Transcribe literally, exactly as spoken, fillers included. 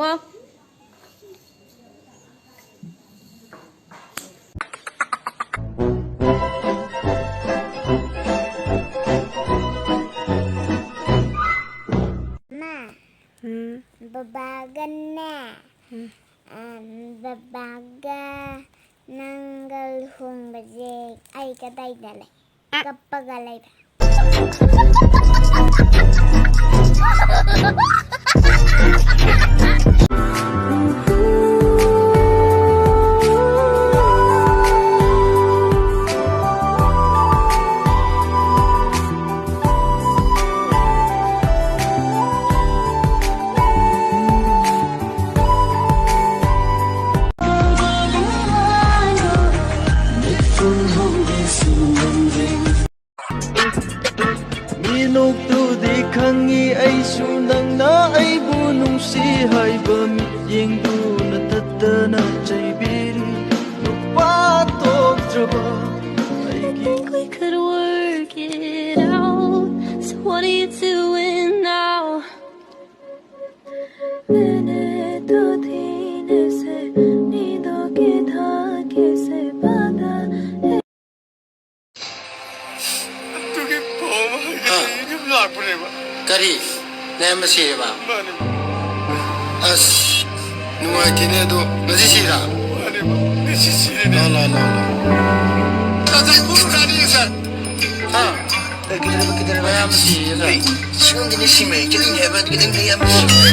ꯑꯣ꯫ ꯃꯥ, ꯎꯝ꯫ ꯕꯕꯥꯒꯅꯦ, ꯎꯝ꯫ ꯑꯝ, ꯕꯕꯥꯒ ꯅꯪꯒ ꯂꯨꯍꯣꯡꯕꯁꯦ ꯑꯩ ꯀꯗꯥꯏꯗ ꯂꯩ? ꯀꯞꯄꯒ ꯂꯩꯕ꯫ ꯃꯤꯅꯣꯛꯇꯨꯗꯤ ꯈꯪꯉꯤ ꯑꯩꯁꯨ ꯅꯪꯅ ꯑꯩꯕꯨ ꯅꯨꯡꯁꯤ ꯍꯥꯏꯕ ꯃꯤꯠꯌꯦꯡꯗꯨ ꯅꯊꯠꯇꯅ ꯆꯩꯕꯤꯔꯤ꯫ ꯅꯨꯄꯥ ꯊꯣꯛꯇ꯭ꯔꯕ ꯑꯩꯒꯤ think we could work it out. So what are you doing now? मैंने तो धीरे से नींदों की धागे से बांधा है। ꯑꯗꯨꯒꯤ ꯐꯥꯎꯕ ꯍꯥ꯫ ꯍꯥꯏꯗꯤ ꯌꯨꯝ ꯂꯥꯛꯄꯅꯦꯕ꯫ ꯀꯔꯤ? ꯅꯌꯥꯝꯕ ꯁꯤꯔꯦꯕ? ꯃꯥꯅꯦ꯫ ꯑꯁ, ꯅꯨꯡꯉꯥꯏꯇꯦꯅꯦ ꯑꯗꯣ꯫ ꯉꯁꯤ ꯁꯤꯔꯥ? ꯃꯥꯅꯦ꯫ ꯉꯁꯤ ꯁꯤꯔꯦꯅꯦ꯫ ꯂꯥ, ꯂꯥ, ꯂꯥ, ꯂꯥ꯫ ꯉꯁꯥꯏ ꯄꯨꯡ ꯇꯔꯥꯗꯒꯤ ꯉꯁꯥꯏ꯫ ꯍꯥ? ꯀꯩꯗꯧꯔꯕ, ꯀꯩꯗꯧꯔꯕ? ꯃꯌꯥꯝ ꯁꯤꯔꯦꯗ꯫ ꯁꯤꯔꯣꯝꯗꯗꯤ ꯁꯤꯃꯩ ꯆꯠꯂꯤꯅꯦ ꯍꯥꯏꯕ ꯑꯗꯨꯒꯤ ꯅꯪ ꯅꯌꯥꯝꯕ ꯁꯤꯔꯦ꯫